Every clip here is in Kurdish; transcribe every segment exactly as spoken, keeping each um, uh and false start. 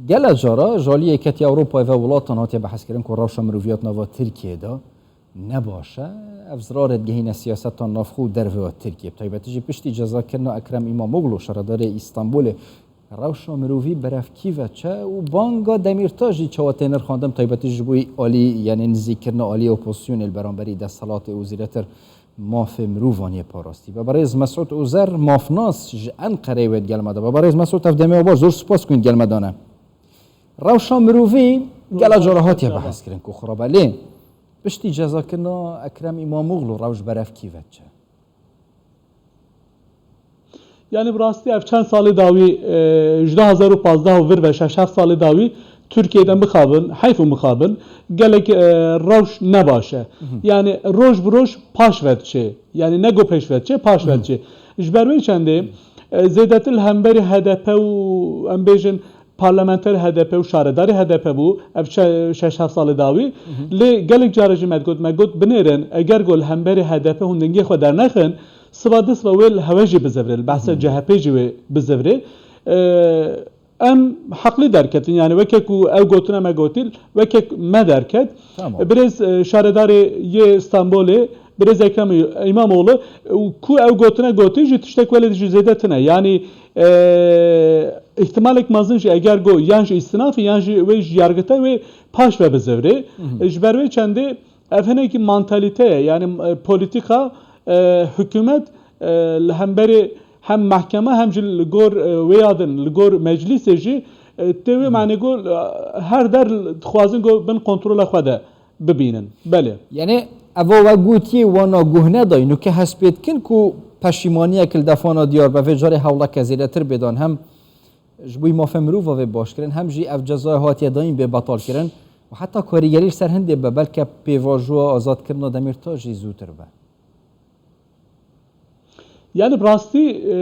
Gele cara ji alî Yeketiya Ewropayê ve welatan hatiye behskirin ku rewşa mirovî ya di nava Tirkiyê de ne baş e. Ev zirarê digihîne siyaseta navxwe û derve ya Tirkiyê. Bi taybetî jî piştî cezakirina Ekrem Îmamoglu, şaredarê Îstanbulê, rewşa mirovî berevkî ve çe û banga Demîrtaş jî çawa tê nirxandin, bi taybetî ji bo alî, yanî nizîkirina aliyê opozisyonê li beramberî desthilatê û zêdetir mafê mirovan yê parastî. Be berêz Mesûd Ozer, mafnas ji Enqereyê wê di gel me de. Be berêz Mesûd, ev demê we baş, zor spas ku wî di gel me dane. Rewşa mirovî gela cara hatiye behskirin ku xirab e. Lê piştî cezakirina Ekrem Îmamoglu rewş berevkî ve çe? Yani bi rastî ev çend salê dawî, e, ji du hazar û pazdeh û vir ve şeş heft salê dawî Tirkiyê de mixabin, heyf û mixabin, gelek, e, rewş ne baş e. Yani roj bi roj paş ve diçe. Yani ne go pêş ve diçe, paş ve diçe. Ji ber wê çendê, e, zêdetir li hemberî H D P û em bêjin parlamenter H D P û şaredarê H D P bû, ev çe-, şeş heft salê dawî. Lê gelek cara jî me digot, me got, binêrin, eger go li hemberî H D P hûn dengê xwe dernexin, siba du siba wê li hewe jî bizivre, li behsa C H P jî wê bizivre. E, em heqlî derketin, yani weke ku ew gotine me gotî, weke me derket. Tamam. Birêz, e, şaredarê yê Stenbolê, birêz Ekrem Îmamoğlu, û ku ew gotine gotî jî tiştek welê jî zêde tine. Yani, e, îhtimalek mezin jî eger go yan jî îstinafê yan jî wê ji yargite wê paş ve bizivre. E, ji ber wê çendê ev hinekî mantalîte ye. Yani, e, polîtîka, e, hikûmet, e, li hemberî hem mehkema hem jî li gor, e, wê ya din, li gor meclîsê jî, e, tê wê manê go, e, her der dixwazin go bin kontrola xwe de bibînin. Belê. Yani, eva we gotiyê wana guh nedayî, nûke hespê dikin ku peşîmaniyek li defana diyar be, vê carê hewleke zêdetir bêdan hem ji bo mafê mirova vê başkirin, hem jî ev cezaya hatiye dayîn bê betalkirin û heta karîgerî li ser hindê be, belke pêvajoya azadkirina Demîrtaş jî zûtir be. Yani bi rastî, e,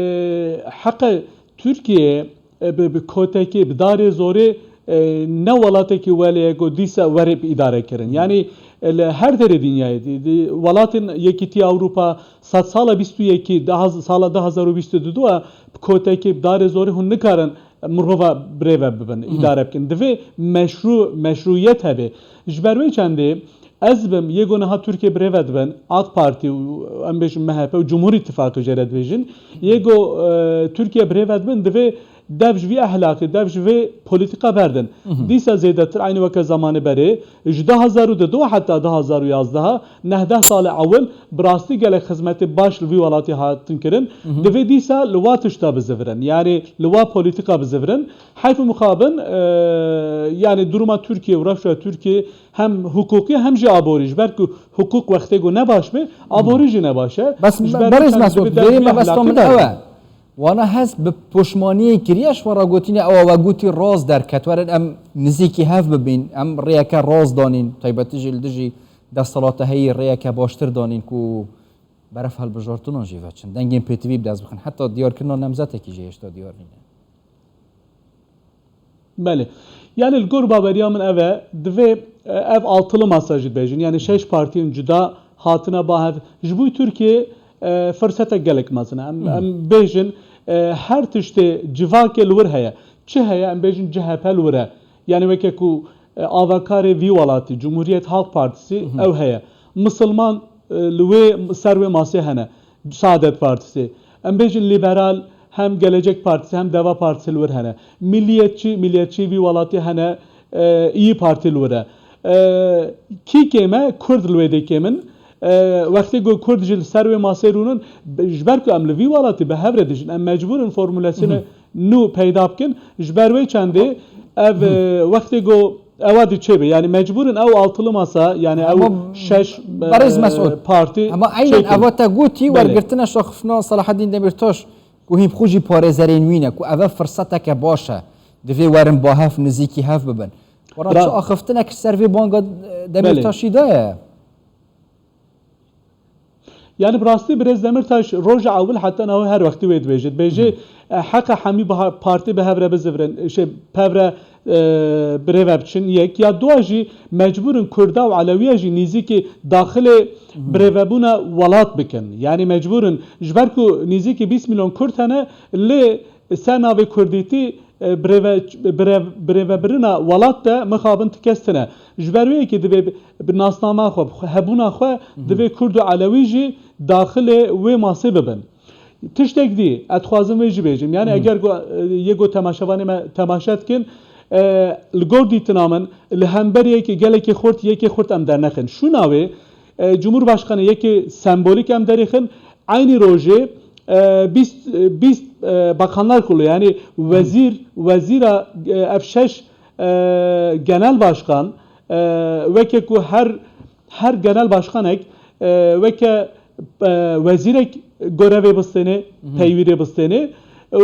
heqe Tirkiye, e, bi, bi kotekê, bi darê zorê, e, ne welatekî welê ye ku dîsa were bi îdare kirin. Yani, e, li her derê dinyayê, di, di, welatên Yekîtiya Ewropa, sedsala bîst û yekî, daha, sala du hazar û bîst û du a, bi kotekê, bi darê zorê hûn nikarin mirova birêve bibin, îdare bikin. Divê meşrû, meşrûyet hebe. Ji ber wê çendê ez bim, yê ku niha Tirkiye birêve dibin, AK Partî û em bêjin M H P û Cumhur Îttifaqê jê re dibêjin, yê ku, e, Tirkiye birêve dibin, divê dev ji vî ehlaqê, dev ji vê polîtîka berdin. Dîsa zêdetir, eynî weke zamanê berê, ji du hazar û du heta du hazar û yazdeh, neh deh salê ewil bi rastî gelek xizmetê baş li vî welatî hatin kirin. Divê dîsa li wa tişta bizivirin. Yani li wa polîtîka bizivirin. Heyf û mixabin, e, yani duruma Tirkiye û rewşa Tirkiye hem hukuki hem jî aborî. Ji ber ku hukuk wextê ku ne baş be, aborî jî ne baş e. Bes Ji ber berêz çend Mesûd, divê dev vê vî mebesta ehlaqî min berdin. Ew e. Wana hest bi poşmaniyê kiriye, ji we re gotinê ewa we gotî rast derket, werin em nizîkî hev bibîn, em rêyeke rast danîn, taybetî jî li dijî desthilata heyî rêyeke baştir danîn ku berev hilbijartinan jî veçin, dengên pêtivî bi dest bixin, heta diyarkirina nemzetekî jî hêşta diyar nîne. Belê. Yani li gor baweriya min ev e, divê, e, ev altılı masa jî dibêjin. Yani şeş partiyên cuda hatine ba hev. Ji bo Tirkiye, e, firsetek gelek mezin e. Em, em bêjin, e, her tiştê civakê li wir heye. Çi heye? Em bêjin C H P li wir e. Yani weke ku, e, avakarê vî welatî, Cumhuriyet Halk Partisi, ew heye. Misilman, e, li wê, ser wê masê hene. Saadet Partisi. Em bêjin Liberal, hem Gelecek Partisi hem Deva Partisi li wir hene. Milliyetçi, milliyetçî vî welatî hene, e, İYİ Parti li wir e. E, kî kêm e? Kurd li wê dê kêm in. E, wextê ku Kurd jî li ser wê masê rûnin, be-, ji ber ku em li vî welatî bi hev re dijîn, em mecbûr in formulesine nû peyda bikin. Ji ber wê çendê ev, e, wextê ku ewa dî çêbe. Yani mecbûr in ew altılı masa, yani ew şeş, e, berêz Mesûd, partî ama eynen çêkin. Eva te gotî, belê, wergirtina şaxifna Selahaddîn Demîrtaş, ku hîn bi xwe jî parêzerên wî ne, ku eve firseteke baş e, divê werin ba hev, nizîkî hev bibin. Wara çi axiftinek ser vê banga, e, Demîrtaşî daye? Yani bi rastî birêz Demîrtaş roja ewil heta niha her wextî wê dibêje. Dibêje, e, heqa hemî biha-, partî bi hev re bizivirin, şey, bi hev re, e, birêve biçin yek. Ya dua jî mecbûr in Kurda û Elewiya jî nîzîkî daxilê birêvebûna welat bikin. Yani mecbûr in, ji ber ku nîzîkî bîst milyon Kurd hene, lê ser navê Kurdîtî e, birêve-, birêv-, birêvebirina welat de mixabin ti kes tine. Ji ber wê yekê divê bi, bi nasnama xwe, bi xwe, hebûna xwe, divê Kurd û Elewî jî daxilê wê masê bibin. Tiştek dî, ez dixwazim wê jî bêjim. Yani eger go, e, yê go temaşevanê me temaşe dikin, e, li gor dîtina min, li hember yekê gelekê xurt, yekê xurt em dernexin. Şûna wê, e, Cumhurbaşkanı yekê sembolîk em derêxin, eynî rojê, e, bîst, e, bîst, e, Bakanlar Kurulu, yani wezîr, wezîra, e, ev şeş, e, genel başkan, e, weke ku her, her genel başkanek, e, weke, e, wezîrek gorevê bistêne, peywîrê bistêne. E,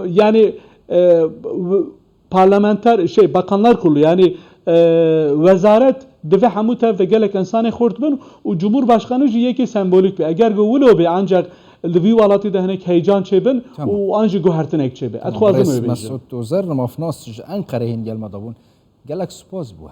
yani, e, w-, parlamenter, şey, Bakanlar Kurulu, yani, e, wezaret divê hemû tev de gelek insanê xurt bin û Cumhurbaşkanı jî yekê sembolîk be. Eger go wilo be, ancak li vî welatî de hinek heyecan çêbin Tamam. û an jî guhertinek çêbe. Ez Tamam, dixwazim Birêz wê bêjim. Mesut Dozer, navnas ji Enqereyê hîn gel me de bûn. Gelek spas bû.